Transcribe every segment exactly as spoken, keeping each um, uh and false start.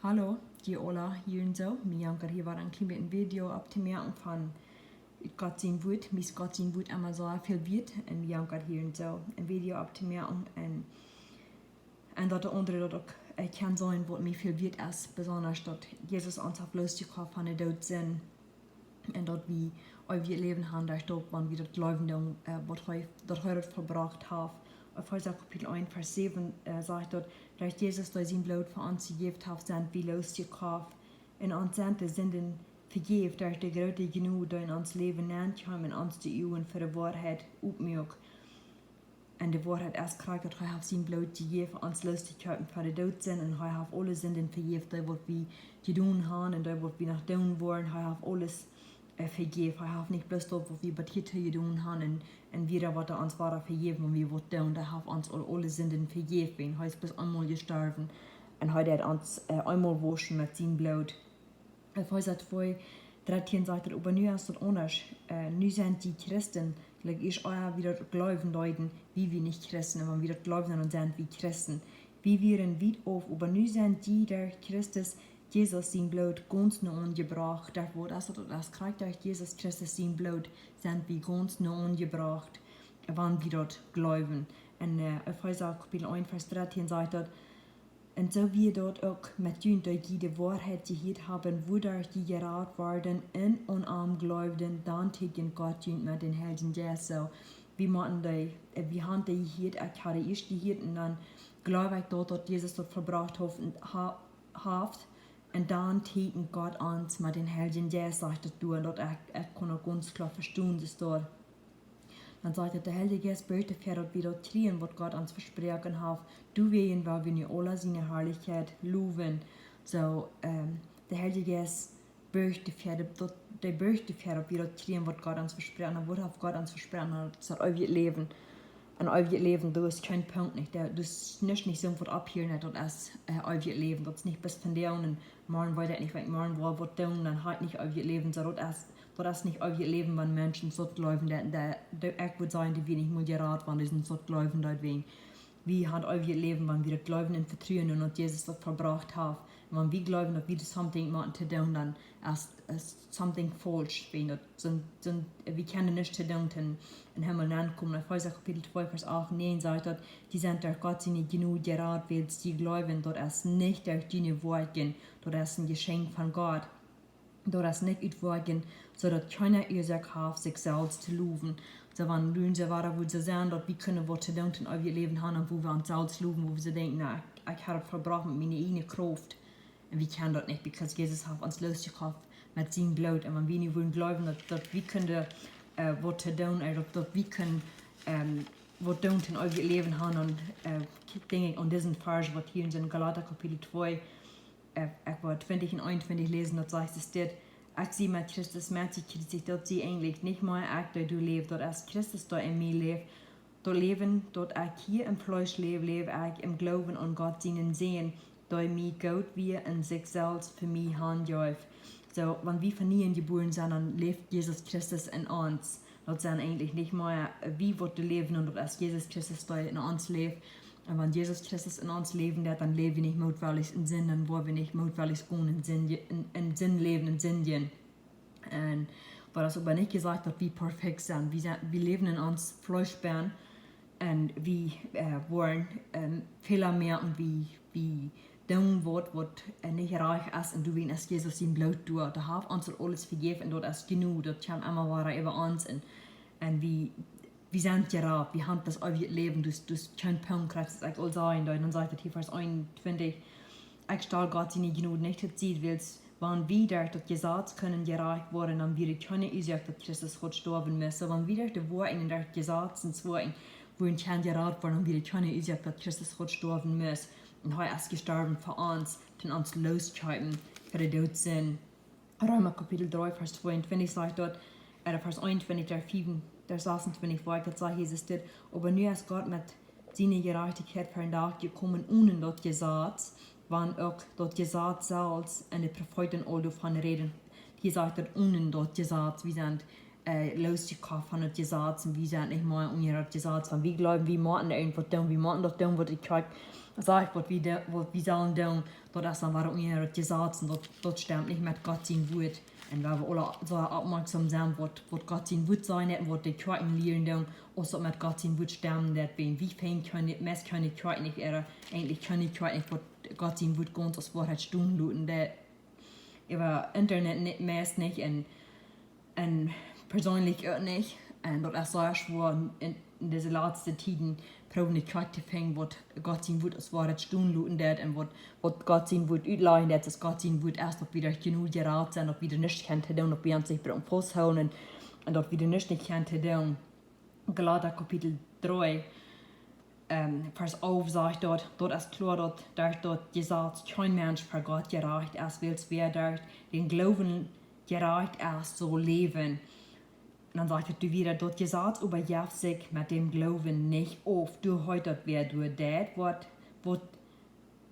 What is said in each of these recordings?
Hallo, jie aula hia un soo. Mie jankat hia wada een kjlien bät een Video opptomoaken von Gott sien Wuat. Mie es Gott sien Wuat emma soo väl wieet. Un mie jankat hia un soo een Video opptomoaken. Un, un daut de aundre daut uk, äh, kjennen seenen, waut mie väl wieet es. Besonda daut Jesus ons haft loosjekoft von de Doot, Sind. Un daut wie eewjet Läwen han derch daut, wan wie daut jleewen, dan, äh, waut hee, daut hee daut vollbrocht haft. Efeesa Kapitel eent, Varsch säwen, äh, sajcht daut, derch Jesus, dee sien Bloot fa ons jejäft haft, sent wie loosjekoft. Un ons sent de Sinden vejäft derch de groote Jnod, dee en ons Läwen nenkjeem un ons de Uagen fa de Woarheit opmuak. Un de Woarheit es krakjt daut hee haft sien Bloot jejäft, ons looszukjeepen von de Doot, Sind, un hee haft aule Sinden vejäft, dee waut wie jedonen han un dee waut wie noch doonen woaren. Hee haft aules, äh, vejäft. Hee haft nich bloos daut waut wie bat hia jedonen han un, un wieda woat hee ons wada vejäwen, wan wie waut doonen. Hee haft ons aul aule Sinden vejäft, wiels hee es bloos eemol jestorwen. Un hee deed ons, äh, eemol wauschen met sien Bloot. Efeesa twee, dartieen sajcht daut: "Oba nu es daut aundasch. Äh, nu sent jie Christen." Like, ieescht ea wie daut jleewen deeden, wia wie nich Christen. Un wan wie daut jleewen, dan sent wie Christen. "Wie wieren wiet auf, oba nu sent jie derch Christus Jesus sien Bloot gaunz no aunjebrocht." Daut Wuat es daut, daut es krakjt derch Jesus Christus sien Bloot sent wie gaunz no aunjebrocht, wan wie daut jleewen. Un, äh, Efeesa Kapitel eent, Varsch dartieen sajcht daut: "Un soo wia daut uk met junt, dee jie de Woarheit jehieet haben, wuaderch jie jerat worden un aun am jleewden, dan tieekjend Gott junt met dän Heiljen Jeist." Soo, wie motten dee, äh, wie han dee jehieet, ekj haud ieescht jehieet, un dan jleew ekj daut, daut Jesus daut vollbrocht haft un ha-, haft. Un dan tieekjent Gott ons met dän Heiljen Jeist, sajcht daut doa, un daut ekj, ekj kaun daut gaunz kloa vestonen, daut doa. Dan sajcht daut, de Heilje Jeist birjt doafäa, daut wie daut kjrieen, waut Gott ons vesproaken haft. Doawäajen well wie nu aula siene Harlichkjeit lowen. Soo, ähm, de Heilje Jeist birjt doafäa, daut, daut, dee birjt doafäa, daut wie daut kjrieen, waut Gott ons vesproaken haft. Waut haft Gott ons vesproaken? Daut es daut eewje Läwen. Un eewjet Läwen, doa es kjeen Punkt nich. Doa, doa es nuscht nich soo waut opphieren, daut es, äh, eewjet Läwen. Daut es nich bat vondoag un morjen weet ekj nich, wan ekj morjen woa waut doonen, dan ha ekj nich eewjet Läwen. Soo, daut es, daut es nich eewjet Läwen, wan Menschen daut jleewen, daut, daut, daut, ekj wudd sajen, dee wieren nich mol jerat, wan dee daut jleewen, daut wie, wie han eewjet Läwen, wan wie daut jleewen un vetruen un daut Jesus daut vollbrocht haft. Un wan wie jleewen, daut wie doa something motten to doonen, dan es, es something faulsch, wiels daut sent, sent, wie kjennen nuscht to doonen, en Himmel nenkomen. Efeesa Kapitel twee, Varsch acht un näajen sajcht daut: "Jie sent derch Gott siene Jnod jerat, wiels jie jleewen, daut es nich derch june Woakjen, daut es een Jeschenkj von Gott. Daut es nich ut Woakjen, soo daut kjeena Uasoak haft, sikj selfst to lowen." Soo, wan wie soo wieren, wudden soo sennen, daut wie kunnen waut to doonen, een eewjet Läwen han, un wua wie ons selfst lowen, wua wie soo denkjen: "Na, ekj, ekj hab daut vollbrocht met miene ieejne Krauft." Un wie kjennen daut nich, because Jesus haft ons loosjekoft met sien Bloot. Un wan wie nu wudden jleewen, daut, daut wie kunnen, äh, waut to doonen, äh, daut, daut wie kunnen, ähm, waut doonen, een eewjet Läwen han, dan, äh, denkj ekj aun disen Varsch, waut hia en Galata Kapitel twee, äh, ekj well twintich un eenuntwintich läsen, daut sajcht es dit: "Ekj sie met Christus met jekjriezicht, daut sie eejentlich nich mea ekj, dee doa läft, daut es Christus, dee en mie läft. Daut Läwen, daut ekj hia em Fleesch läw, läw ekj em Gloowen aun Gott sienen Sän, dee mie goot wia un sikj selfst fa mie hanjeef." Soo, wan wie von nieem jebuaren sent, dan läft Jesus Christus en ons. Daut sent eejentlich nich mea wie waut doa läwen, un daut es Jesus Christus, dee en ons läft. Un wan Jesus Christus en ons läwen deit, dan läw wie nich mootwellich en Sind, dan woa wie nich mootwellich gonen en Sind, en, en Sind läwen, en Sind. Un daut es oba nich jesajcht, daut wie perfekt sent. Wie sent, wie läwen en ons Fleesch bennen un wie, äh, woaren, ähm, Fäla moaken un wie, wie doonen waut, waut, äh, nich rajcht es, un doawäajen es Jesus sien Bloot doa. Dee haft ons aul aules vejäft un daut es jenuach, daut kjemt emma wada äwa ons. Un, un wie, wie sent jerat, wie han daut eewje Läwen, dus, dus kjeen Punkt, krakjt aus ekj aul säd, un dan sajcht et hia Varsch eenuntwintich: "Ekj stal Gott siene Jnod nich to Sied, wiels wan wie derch daut Jesaz kunnen jerajcht woaren, dan wia kjeene Uasoak, daut Christus haud stoawen musst." Soo, wan wie derch de Woakjen un derch daut Jesaz un soo wieren kjennen jerat woaren, dan wia kjeene Uasoak, daut Christus haud stoawen musst. Un hee es jestorwen fa ons, toom ons loskjeepen fa de Doot, Sind. Reema Kapitel dree, Varsch tweeuntwintich sajcht doa, äh, Varsch eenuntwintich, doa fief, doa sasuntwintich, wua ekj daut saj, hia es dit: "Oba nu es Gott met siene Jerajchtichkjeit ver dän Dach jekomen, one daut Jesaz, wan uk daut Jesaz selfst un de Profeeten aul doavon räden." Hia sajcht daut one daut Jesaz, wie sent, äh, losjekoft von daut Jesaz un wie sent nich mea unja daut Jesaz. Wan wie jleewen, wie motten irjentwaut doonen, wie motten daut doonen, waut de Kjoakj sajcht, waut wie, de, waut wie sellen doonen, daut es dan wada unja daut Jesaz un daut, daut stemt nich met Gott sien Wuat. Un wie aule soo oppmoaksom sennen, waut, waut Gott sien Wuat sajcht un waut de Kjoakjen lieren doonen, aus daut met Gott sien Wuat stemmen deit. Wan wie finjen kjeene, meist kjeene Kjoakj nich, ooda eejentlich kjeene Kjoakj nich, waut Gott sien Wuat gaunz aus Woarheit stonen loten deit. Äwa Internet nich, meist nich, un, un persenlich uk nich. Un daut es sea schwoa en, en dise latste Tieden, proowen de Kjoakj to finjen, waut Gott sien Wuat aus Woarheit stonen loten deit un waut, waut Gott sien Wuat utlajen deit, aus Gott sien Wuat es, daut wie doa jenuach jerat sent, daut wie doa nuscht kjennen to doonen, daut wie ons nich brucken fausthoolen un, un daut wie doa nuscht nich kjennen to doonen. Galata Kapitel dree, ähm, Varsch alf sajcht daut, daut es kloa, daut derch daut Jesaz kjeen Mensch ver Gott jerajcht es, wiels wäa derch dän Gloowen jerajcht es, saul läwen. Un dan sajcht et wieda, daut Jesaz oba jeft sikj met däm Gloowen nich auf. Doa heet daut, wäa doa deit, waut, waut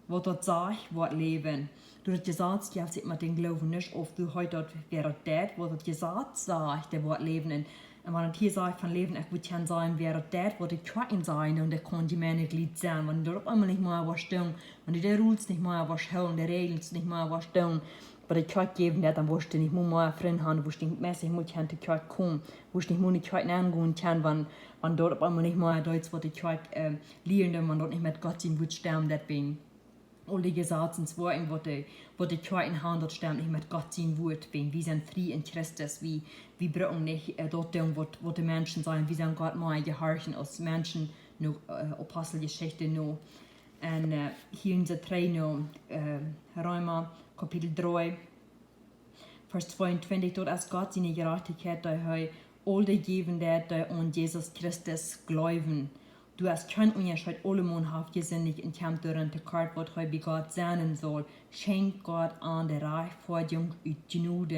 waut daut sajcht, woat läwen. Doa daut Jesaz jeft sikj met dän Gloowen nich auf. Doa heet daut, wäa daut deit, waut daut Jesaz sajcht, dee woat läwen. Un, un wan et hia sajcht von läwen, ekj wudd jiern sajen, wäa daut deit, waut de Kjoakjen sajen, un dee kaun Jemeentejlied sennen. Wan du daut opp eemol nich mea woascht doonen, wan du de Rules nich mea woascht hoolen, de Räajlen nich mea woascht doonen, waut de Kjoakj jäwen deit, dan woascht du nich mea, mea Frind haben, woascht du nich mea, nich mea kjennen to Kjoakj komen, woascht nich mea no de Kjoakj nengonen kjennen, wan, wan daut opp eemol nich mea deit, waut de Kjoakj, äh, lieren deit, wan daut nich met Gott sien Wuat stemmt, daut wan aul de Jesazen woaren, waut de, waut de Kjoakjen haben, daut stemmt nich met Gott sien Wuat, wan wie sent frie en Christus, wie, wie brucken nich, äh, daut doonen, waut, waut de Menschen sajen, wie sellen Gott mea jehorchen aus Menschen no, äh, Aposteljeschicht no. Un, äh, hia en se dree no, äh, Reema, Kapitel dree, Varsch tweeuntwintich, daut es Gott siene Jerajchtichkjeit, dee hee aul dee jäwen deit, dee aun Jesus Christus jleewen. Doa es kjeen Unjascheet, aulemaun haft jesindicht un kjemt doaraun to kort, waut hee bie Gott sennen saul. Schenkjt Gott an de Rajchtfoadjunk ut Jnod,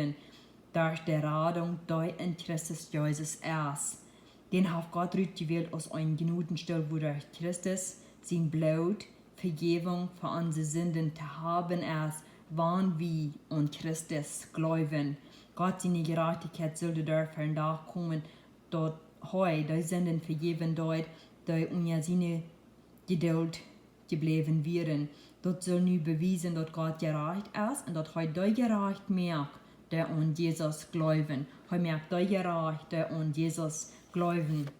derch de Radunk, dee en Christus Jesus es. Dän haft Gott rutjewält aus een Jnodenstool, wuaderch Christus sien Bloot Vejäwunk fa onse Sinden to haben es, wan wie aun Christus jleewen. Gott siene Jerajchtichkjeit sull doa ver dän Dach komen, daut hee de Sinden vejäwen deed, dee unja siene Jeduld jebläwen wieren. Daut sull nu bewiesen, daut Gott jerajcht es un daut hee dee jerajcht moakt, dee aun Jesus jleewen. Hee moakt dee jerajcht, dee aun Jesus jleewen.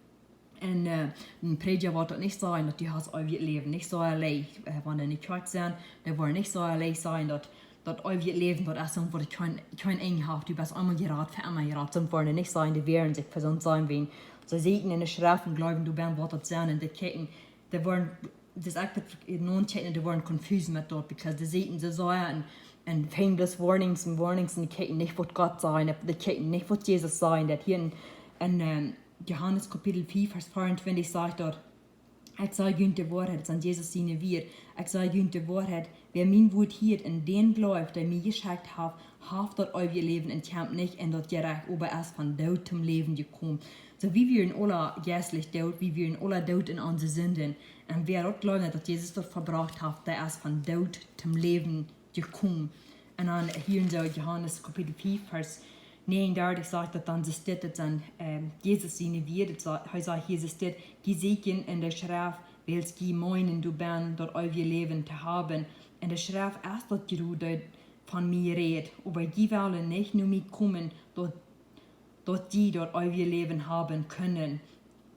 Un, äh, een Prädja woat daut nich sajen, daut du hast eewjet Läwen. Nich soo leicht, äh, wan dee nich Kjoakj sent, dee woaren nich soo leicht sajen, daut, daut eewjet Läwen, daut es soo, waut kjeen, kjeen Enj haft. Du best eemol jerat, fa emma jerat. Soo woaren dee nich sajen, dee woaren sikj vesoont sennen, wan see seenen enne Schreft un jleewen, du best, woat daut sennen, un dee kjikjen, dee woaren, daut es ejentlich, dee woaren confused met daut, because dee seenen, see sajen, un, un fangen bloos warnings un warnings un dee kjikjen nich, waut Gott sajcht, dee kjikjen nich, waut Jesus sajcht, daut hia en, en, ähm, Johanes Kapitel fief, Varsch veeauntwintich sajcht daut: Ekj saj junt de Woarheit, daut sent Jesus siene Wieed. Ekj saj junt de Woarheit, wäa mien Wuat hieet un dän jleeft, dee mie jeschekjt haft, haft daut eewje Läwen un kjemt nich en daut Jerecht, oba es von Doot toom Läwen jekomen. Soo, wie wieren aula jeistlich doot, wie wieren aula doot en onse Sinden. Un wäa daut jleeft, daut Jesus daut vollbrocht haft, dee es von Doot toom Läwen jekomen. Un dan hia en soo Johanes Kapitel fief, Varsch negenunddreißig sajcht daut dan, soo steit daut dan, ähm, Jesus siene Wieed, daut sa-, hee sajcht hia, soo steit: Jie sieekjen en de Schreft, wiels jie meenen, doabie daut eewje Läwen to haben. Un de Schreft es daut Jrod, daut von mie rät. Oba jie wellen nich no mie komen, daut daut jie daut eewje Läwen haben kjennen.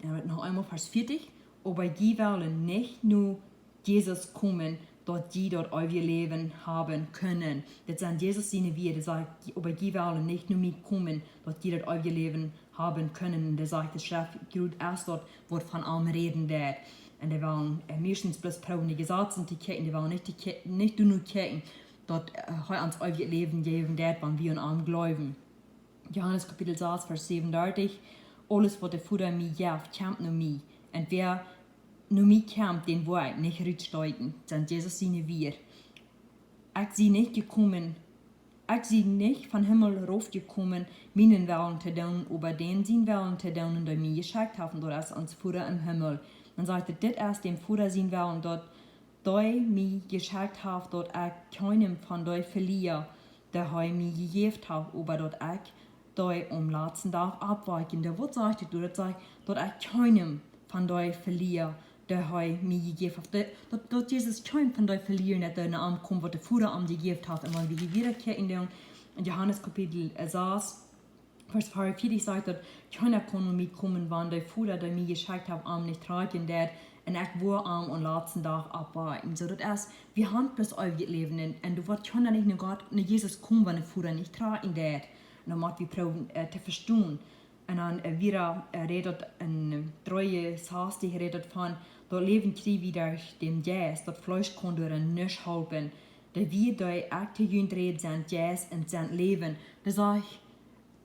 Un noch eemol Varsch vieetich. Oba jie wellen nich no Jesus komen, daut jie daut eewje Läwen haben kjennen. Daut sent Jesus siene Wieed, dee sajcht: Oba jie wellen nich no mie komen, daut jie daut eewje Läwen haben kjennen. Un dee sajcht, de Schreft Jrod es daut, waut von am räden deit. Un dee wellen, äh, meistens bloos proowen de Jesazen to kjikjen, dee wellen nich to kje-, nich doano kjikjen, daut, äh, hee ons eewjet Läwen jäwen deit, wan wie aun am jleewen. Johanes Kapitel sas, Varsch säwenundartich: Aules, waut de Voda mie jeft, kjemt no mie. Un wäa no mie kjemt, dän woa ekj nich rutstoten. Daut sent Jesus siene Wieed. Ekj sie nich jekomen, ekj sie nich vom Himmel raufjekomen, mienen Wellen to doonen, oba dän sienen Wellen to doonen, dee mie jeschekjt haft, un daut es ons Voda em Himmel. Dan sajcht et: Dit es däm Voda sien Wellen, daut dee mie jeschekjt haft, daut ekj kjeenem von dee velia, dee hee mie jejäft haft, oba daut ekj dee aum latsten Dach oppwakjen. Daut Wuat sajcht et, daut sajcht, daut ekj kjeenem von dee velia, dee hee mie jejäft haft. Daut, daut, daut Jesus kjeenem von dee velia, daut dee no am kjemt, waut de Voda am jejäft haft. Un wan wie hia wada kjikjen doonen, en Johanes Kapitel, äh, sas, Varsch veeaunvieetich sajcht daut, kjeena kaun no mie komen, wan de Voda, dee mie jeschekjt haft, am nich trakjen deit, un ekj woa am aum latsten Dach oppwakjen. Soo, daut es, wie haben bloos eewjet Läwen un, un doa woat kjeena nich no Gott, no Jesus komen, wan de Voda nich trakjen deit. Un dan motten wie proowen, äh, to vestonen. Un dan, äh, wada, äh, rät daut en, äh, dree sastich rät daut von, daut Läwen kjrie wie derch dän Jeist, daut Fleesch kaun doa nuscht halpen. De Wieed, dee ekj to junt räd, sent Jeist un sent Läwen. Dan sajcht,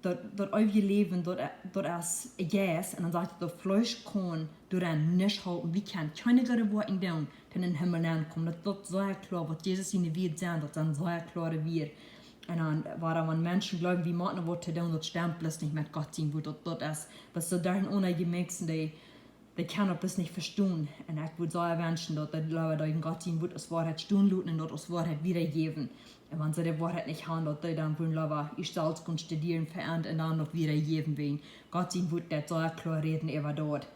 daut, daut eewje Läwen, daut, daut es Jeist, un dan sajcht et, daut Fleesch kaun doa nuscht halpen. Wie kjennen kjeene goode Woakjen doonen, toom en dän Himmel nenkomen. Daut, daut es sea kloa, waut Jesus siene Wieed sent, daut sent sea kloare Wieed. Un dan, wuarom, wan Menschen jleewen, wie motten waut to doonen, daut stemt bloos nich met Gott sien Wuat. Daut, daut es, daut es soo derchenaunda jemixt, dee, dee kjennen daut bloos nich vestonen. Un ekj wudd sea wenschen, daut dee Leew, dee en Gott sien Wuat aus Woarheit stonen loten un daut aus Woarheit wadajäwen. Un wan see de Woarheit nich haben, daut dee dan wudden leewa ieescht selfst kunnen studieren, verändren un dan daut wadajäwen, wiels Gott sien Wuat, daut soo kloa räden äwa daut.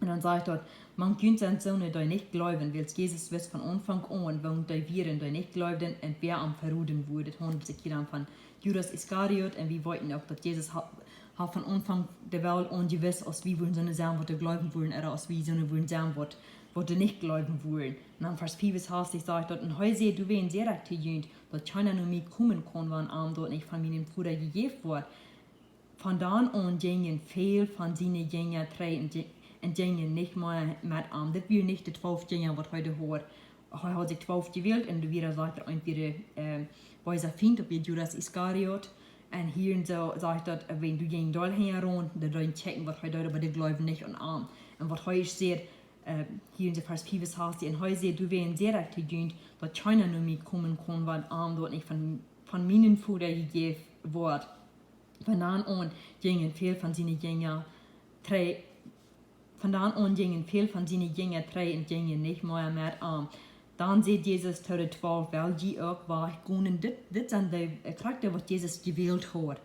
Un dan sajcht daut, mank junt sent soone, dee nich jleewen, wiels Jesus wist von Aunfank aun, wäa dee wieren, dee nich jleewden, un wäa am veroden wudd. Daut haundelt sikj hia dan von Judas Iskariot, un wie weeten uk, daut Jesus haud, haud von Aunfank de Welt aun jewist, aus wie wudden soone sennen, waut dee jleewen wudden, ooda aus wie soone wudden sennen, waut, waut dee nich jleewen wudden. Un dan Varsch fiewensastich sajcht daut, un hee säd, doawäajen saj ekj to junt, daut kjeena no mie komen kaun, wan am daut nich von mienem Voda jejäft woat. Von dan aun jinjen väl von siene Jinja trigj un ji-, un jinjen nich mea met am. Dit wieren nich de twalf Jinja, waut hee doa haud. Hee haud sikj twalf jewält un doa wia, sajcht et, eent wia, äh, beesa Fient, daut wia Judas Iskariot. Un hia un soo sajcht daut, äh, wan dee jinjen doa hinjaraun, dan deeden dee kjikjen, waut hee deed, oba dee jleewden nich aun am. Un waut hee säd, äh, hia en Varsch fiewensastich, un hee säd, doawäajen saj ekj to junt, daut kjeena no mie komen kaun, wan am daut nich von, von mienem Voda jejäft woat. Von dan aun jinjen väl von siene Jinja trigj, von dan aun jinjen väl von siene Jinja trigj un jinjen nich mea met am. Dan säd Jesus to de twalf, well jie uk wajchgonen? Dit, dit sent de, äh, Charakta, waut Jesus jewält haud.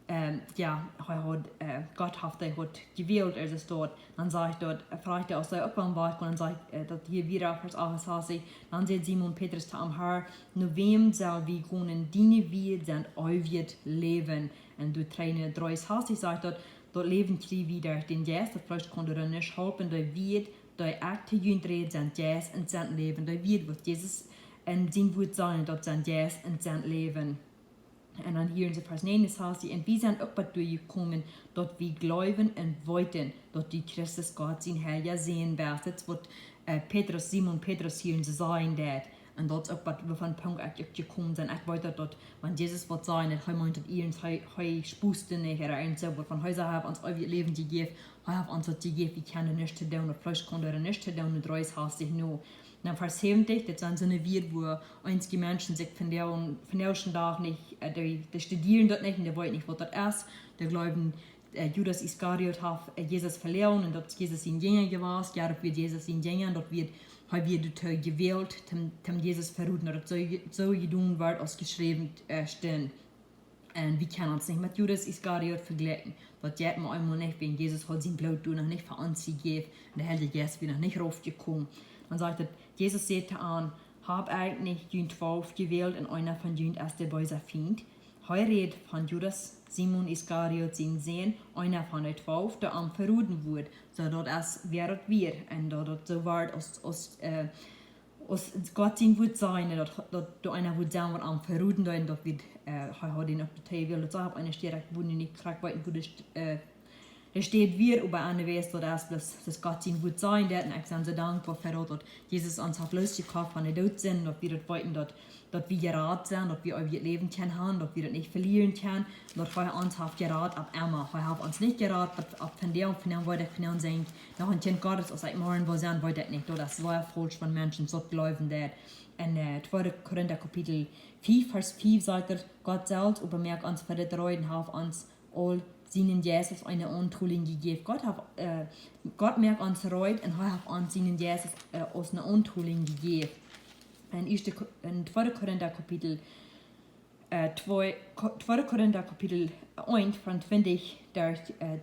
Ähm, jo, hee haud, äh, Gott haud dee haud jewält, aus et steit. Dan sajcht daut, äh, fruach hee, aus see uk wellen wajchgonen, dan sajcht, äh, daut hia wada Varsch achtundachtzig, dan säd Simon Petrus to am, Herr, no wäm sell wie gonen? Diene Wieed sent eewjet Läwen. Un doa trigj no dreeunachtzig sajcht daut, daut Läwen kjrie wie derch dän Jeist, daut Fleesch kaun doa nich halpen, dee Wieed, dee ekj to junt räd, sent Jeist un sent Läwen. Dee Wieed, waut Jesus en sien Wuat säd, daut sent Jeist un sent Läwen. Un dan hia en Varsch negenundzwanzig, un wie sent uk bat doa jekomen, daut wie jleewen un weeten, daut du Christus Gott sien heilja Sän best. Daut es waut, äh, Petrus, Simon Petrus hia en soo sajen deed. Un daut es uk waut wie von Punkt uk, uk jekomen sent. Ekj weet daut, daut, wan Jesus waut säd, daut hee meent daut ieejens, hee, hee spost nich, ooda ieejens soo, waut von hee säd, hee haft ons eewjet Läwen jejäft, hee haft ons daut jejäft, wie kjennen nuscht doonen, daut Fleesch kaun doa nuscht doonen, un dreeunachtzig no. Dan Varsch säwentich, daut sent soone Wieed, wua eenje Menschen sikj vondoag, vondoag dän Dach nich, äh, dee, dee studieren daut nich un dee weeten nich, waut daut es. Dee jleewen, äh, Judas Iskariot haft, äh, Jesus veloagen un daut es Jesus sien Jinja jewast. Jo, daut wia Jesus sien Jinja, daut wia, hee wia doatoo jewält, toom, toom Jesus veroden, daut soo je-, soo jedonen wort, aus jeschräwen, äh, stunt. Un wie kjennen ons nich met Judas Iskariot vejlikjen. Daut jeit mau eemol nich, wiels Jesus haud sien Bloot doa noch nich fa ons jejäft. Un de Heilje Jeist wia noch nich raufjekomen. Dan sajcht et, Jesus säd to an, hab ekj nich junt twalf jewält un eena von junt es de beesa Fient? Hee räd von Judas, Simon Iskariot sien Sän, eena von de twalf, dee am veroden wudd. Soo daut es, wäa daut wia. Un daut, daut soo wort aus, aus, äh, aus Gott sien Wuat säd, daut, daut doa eena wudd sennen, waut am veroden deed, un daut wia, äh, hee haud am uk doatoo jewält. Daut saj ekj opp eene Städ, ekj wudd nu nich krakjt weeten, wua de St-, äh, de Städ wia, oba aun de West, daut es bloos, daut Gott sien Wuat säd, un ekj sie soo dankboa fa daut, daut Jesus ons haft losjekoft von de Doot, daut wie daut weeten, daut, daut wie jerat sent, daut wie eewjet Läwen kjennen haben, daut wie daut nich velieren kjennen, daut hee ons haft jerat opp emma. Hee haft ons nich jerat opp, opp vondoag, vondoag weet ekj, vondoag denkj ekj, noch een Kjint Gottes, aus ekj morjen woa sennen, weet ekj nich. Daut es sea faulsch, wan Menschen daut jleewen doonen. En, äh, tweede Korinta Kapitel fief, Varsch fief sajcht et, Gott selfst oba moakt ons fa daut reed un haft ons aul sienen Jeist aus eene Auntolinj jejäft. Gott haft, äh, Gott moakt ons reed un hee haft ons sienen Jeist aus, äh, aus eene Auntolinj jejäft. En ieeschte Ko-, en tweede Korinta Kapitel Äh, twee, Ko- tweede Korinta Kapitel eins von twintig, der, äh,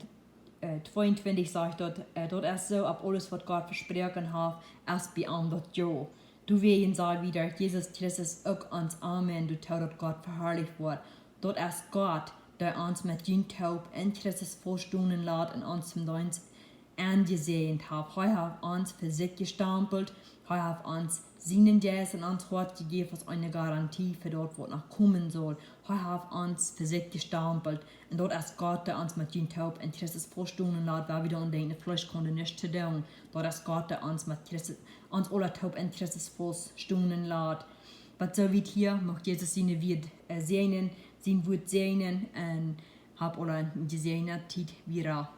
äh, tweeuntwintich sajcht daut, äh, daut es soo, opp aules waut Gott vesproaken haft, es bie am daut jo. Doawäajen saj wie, daut Jesus Christus uk ons Amen, doatoo daut Gott veharlicht woat. Daut es Gott, dee ons met junt toop en Christus vestonen lat un ons toom Deenst aunjesäajent haft. Hee haft ons fa sikj jestampelt. Hee haft ons sienen Jeist en ons Hoat jejäft aus eene Garantie fa daut, waut noch komen saul. Hee haft ons fa sikj jestampelt. Un daut es Gott, dee ons met junt toop en Christus vestonen lat, wiels wie dan denkjen, daut Fleesch kaun doa nuscht to doonen. Daut es Gott, dee ons met Christus, ons aula toop en Christus vestonen lat. Waut soo wiet hia, mucht Jesus sien Wort, äh, säajnen, sien Wort säajnen un hab aula eene jesäajende Tiet wieda.